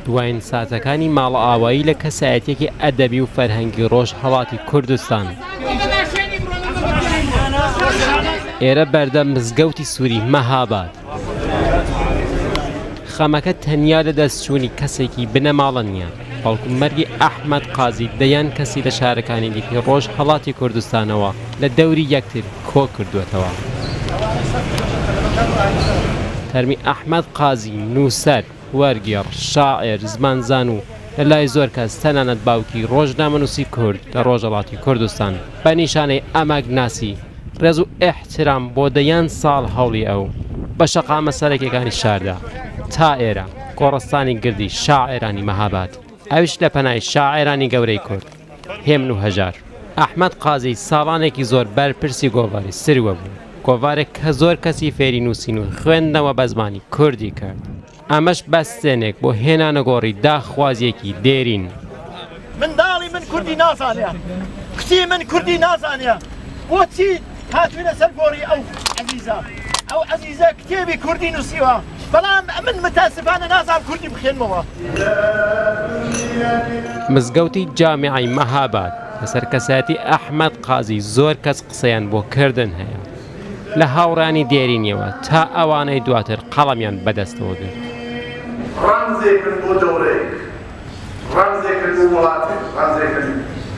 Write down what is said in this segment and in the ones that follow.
دواین ساتەکانی ماڵئاوایی لە کەسایەتیەکی ئەدەبی و فەرهەنگی ڕۆژهەڵاتی کوردستان. ئێرە بەردەم مزگەوتی سووری مەهاباد. خەمەکە تەنیا لە دەستچوونی کەسێکی بنەماڵە نییە، بەڵکو مەرگی ئەحمەد قازی دەیان کەسی لە شارەکانی دیکەی ڕۆژهەڵاتی کوردستانەوە لە دەوری یەکتر کۆ کردووەتەوە. تەرمی ئەحمەد قازی، نووسەر، وەرگێڕ، شاعێر، زمانزان و لە لای زۆر کەس تەنانەت باوکی ڕۆژنامەنووسی کورد لە ڕۆژهەڵاتی کوردستان بە نیشانەی ئەمەگناسی، ڕێز و ئیحترام بۆ دەیان ساڵ هەوڵی ئەو بە شەقامە سەرەکیەکانی شاردا تا ئێرە گۆڕستانی گردی شاعێرانی مەهاباد ئەویش لە پەنای شاعێرانی گەورەی کورد هێمن و هەژار ئەحمەد قازی ساڵانێکی زۆر بەرپرسی گۆڤاری سروە بوو گۆڤارێک کە زۆر کەسی فێری نووسین و خوێندنەوە بە زمانی کوردی کرد. ئەمەش بەستێنێک بۆ هێنانەگۆڕی داخوازییەکی دێرین. منداڵی من کوردی نازانێ، کچی من کوردی نازانێ، بۆچی هاتووینە سەر گۆڕی ئەو عەزیزە؟ ئەو عەزیزە کتێبی کوردی نووسیوە، بەڵام ئەمن متاسفانە نازانم کوردی بخوێنمەوە. مزگەوتی جامیعەی مەهاباد لەسەر کەسایەتی ئەحمەد قازی زۆر کەس قسەیان بۆ کردن هەیە. لە هاوڕێیانی دێرینیەوە تا ئەوانەی دواتر قەڵەمیان بەدەستەوە گرت. ڕەمزێکن بۆ دەورەیەک، ڕەمزێکن بۆ وڵاتێک، ڕەمزێکن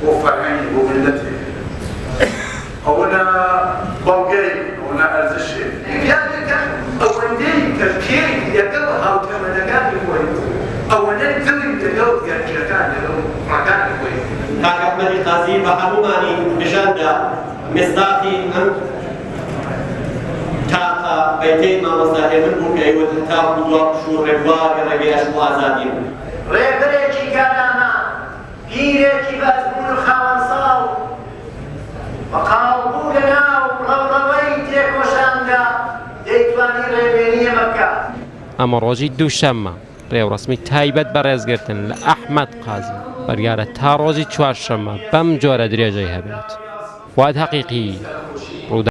بۆ فەرهەنگێک، بۆ میللەتێک. ئەوە نە بەڵگەیەک، ئەوە نە ئەرزشێک. پیاوێکە ئەوەندەی کە پێی لەگەڵ هاوتەمەنەکانی خۆی بوو، ئەوەنە دڵی لەگەڵ گەنجەکان، لەگەڵ کوڕەکانی خۆی بوو. کاک ئەحمەدی قازی بە هەموومانی نیشان دا مصداقی ئەم تاقە بەیتەی مامۆستا هێمن بوو کە ئەیوت هەتاکوو دوا پشوو ڕێبواری ڕێگەی ئەشق و ئازادیم. ڕێبەرێکی کارامە، پیرێکی بە ئەزموون و خاوەن ساڵ و قاڵبوو لە ناو ڕەوڕەوەی تێکۆشاندا دەیتوانی ڕێنوێنی ئێمە بکات. ئەمە ڕۆژی دووشەممە ڕێوڕەسمی تایبەت بە ڕێزگرتن لە ئەحمەد قازی بڕیارە تا ڕۆژی چوارشەممە بەم جۆرە درێژەی هەبێت. فواد هەقیقی، ڕووداو.